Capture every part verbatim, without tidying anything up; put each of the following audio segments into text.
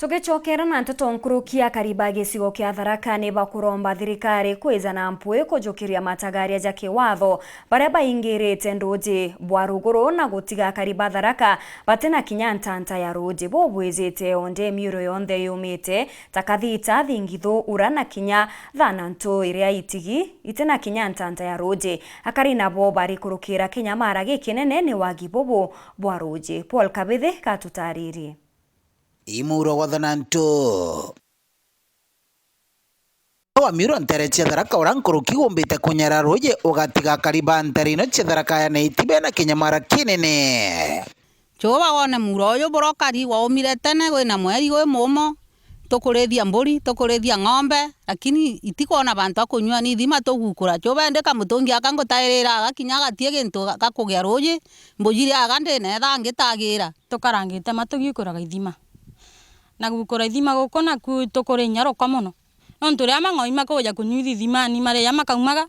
Tugicokera na nteto nkuruki, akari ba gicigo kia Tharaka ni bakuromba thirikari kwija na mpwi kujukiria matagaria ja kiwatho baria baingirite nduji bwa ruguru na gutiga akari ba Tharaka batina kinya ntanta ya ruji bubwijite onde miuro yonthe yumite ta Kathita, Thingithu, Ura na kinya Thanantu iria itigi itina kinya ntanta ya ruji. Akari nabo barikurukira kinyamara gikinene ni wagi bubu bwa ruji. Paul Kabithi gatutaririe. Imuro gwa Thanantu. Wa miuro ntere cia Tharaka uria nkuruki umbite kunyara ruji ugatiga akari ba ntere ino cia Tharaka ya Nithi bena kinyamara kinene. Chuba wone muro uyu buria ukari waumire tene, gwina mweri gwi mumo, tukurithia mburi, tukurithia ng'ombe, lakini itikwona bantu a kunyua ni ithima tugukura. Chuba indi kamutungi aka ngutairira aga kinya gatie gintu ga kugia ruji, mbujiri aga ndinetha ngitagira. Tukarangite ma tugikuraga ithima. Na gukura ithima guku naku tukuri inya rukwa mono. Nontu riria mang'oi makuja kunyua ithimani, maria makaumaga,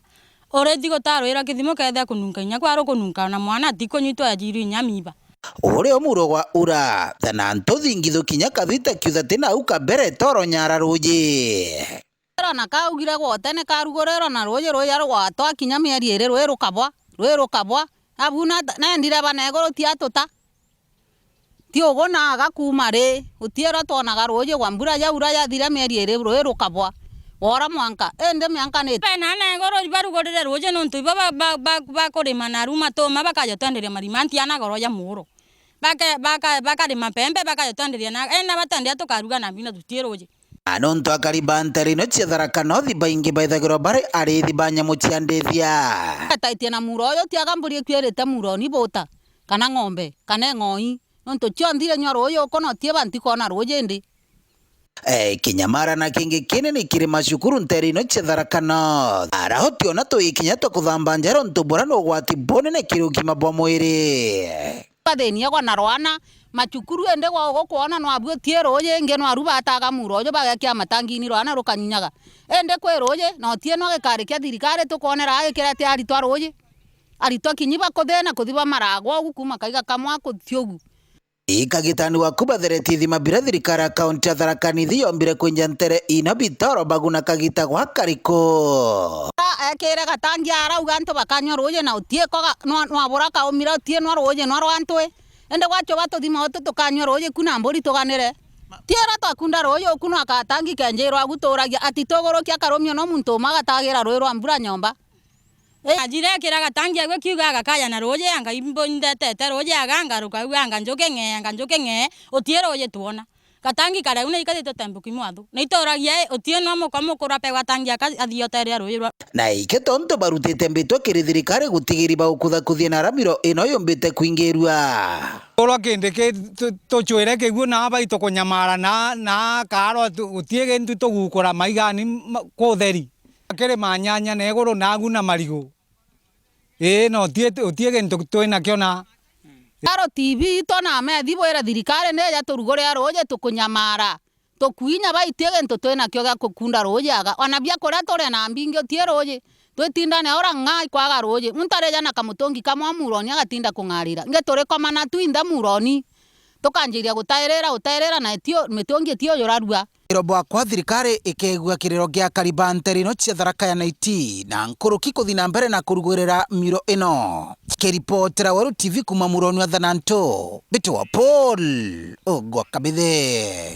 uriti gutarwira kithima ukethia kununka inya kwaru kununka, na mwana atikunyua itwejirwe inya miiba. Uria umuro gwa Ura, Thanantu, Thingithu kinya Kathita kiutha ti nau kabere toro nyara ruji. Rona kaugire gwote ni karugurirwa na ruji ruja rwatwa kinya mieri iri rwi rukabwa, rwi rukabwa. Abu na, nendire bana iguru ti atuta. Ti ugu na aga kuuma ri, utiirwa twonaga ruuji gwa mbura yaura yathira mieri iri rui rukabwa, wora mwanka, indi mianka ni. Bena na iguru barugurire ruuji nontu ibo ba, ba, ba, bakurima naru matuma bakaja twenderia marima ntiana goro ja muuro. Baka, baka, bakarima mpembe bakaja twenderia na, ena batwenderia tukaruga na mbina tutii ruuji. Na nontu akari ba ntere ino cia Tharaka North baingi baithagirwa bari ariithi ba nyamu cia ndithia. Ataitie na muuro uyu, tiaga mburi ikwirite muuroni buta, kana ng'ombe, kana eng'oi, nontu cionthe irenyua ruuji uku na utii bantu ikwona ruuji indi. E, kinyamara na kingi kinene kiri macukuru ntere ino cia Tharaka North. Ara utiona tugikinya twa kuthamba njara untu bura ni ugwati bunene kiri ugima bwa mwiri. Bathinia gwa na rwana, macukuru indi gwa ugu kwona nwabu utii ruuji, ingi nwaru bataga muuro uju bagekia matangini rwana rukanyunyaga. Indi kwi ruuji, na utii nwa gikari kia thirikari tukwonera gikirete aritwa ruuji. Aritwa kinyi bakuthina kuthi bamaragwa ugu kuuma kaiga kamwe akuthi ugu. Ikagitani waku batheretie ithima biria thirikari ya kaunti ya Tharaka Nithi yombire kwinja ntere ino bitoro baguna kagita gwa kariku. Ekire gatangi arauga antu bakanyua ruuji na utii ko ga-, nwa-, nwabura kaumire utii nwa ruuji nwa rwa ntwi. Indi gwachoba tuthima utu tukanyua ruuji ku na mburi tuganire. Tiira twakunda ruuji uku nwa katangi kenjirwa agu turagia ati tugurukia karumio no muntu umwe agatagira ruuji rwa mbura nyomba. Ii. Ajire ekira gatangi agwe kiuga agakaya na ruuji, anga imbo indetete ruuji, aga ngaruka au, anga njuke ng'ee, anga njuke ng'ee, utii ruuji twona. Gatangi kareu na ikatite tembuki mwathu. Na ituragia, ii, utii no muka mukura pe gatangi aka-, athioteria ruuji rwa. Na iki tontu barutite mbitwa kiri thirikari gutigiri bagukuthakuthia na ramiro ino yumbite kwingirua. Urwa kindi ki tu-, tuchwire kiguo na bai tukunyamara na, na kaarwa tu-, gutii gintu tugukura maigani ma-, kutheri. Kiri manyanya na iguru nagu na marigu. Ii, na utie, utie gintu twinakio na. Aro T V itwo na methi bwire thirikari ni ya turugurira ruuji tukunyamara. Tukuinya bai tie gintu twinakio gia kukunda ruuji aga. Ona bia kuria turi na mbingi utie ruuji. Twitindane ora ng'ai kwaga ruuji. Muntu arija na kamutungi kamwe muuroni agatinda kung'arira. Ngi turikomana tu inthe muuroni. Tukanjiria gutairira, gutairira na itio, mitungi itio yurarua. Kiriro bwakwa thirikari ikegua kiriro gia akari ba ntere ino cia Tharaka ya Nithi na nkuruki kuthi na mbere na kurugurira miro ino. Kiripotera Weru T V kuma muuroni wa Thanantu, mbitwa Paul Ogwa Kabithe.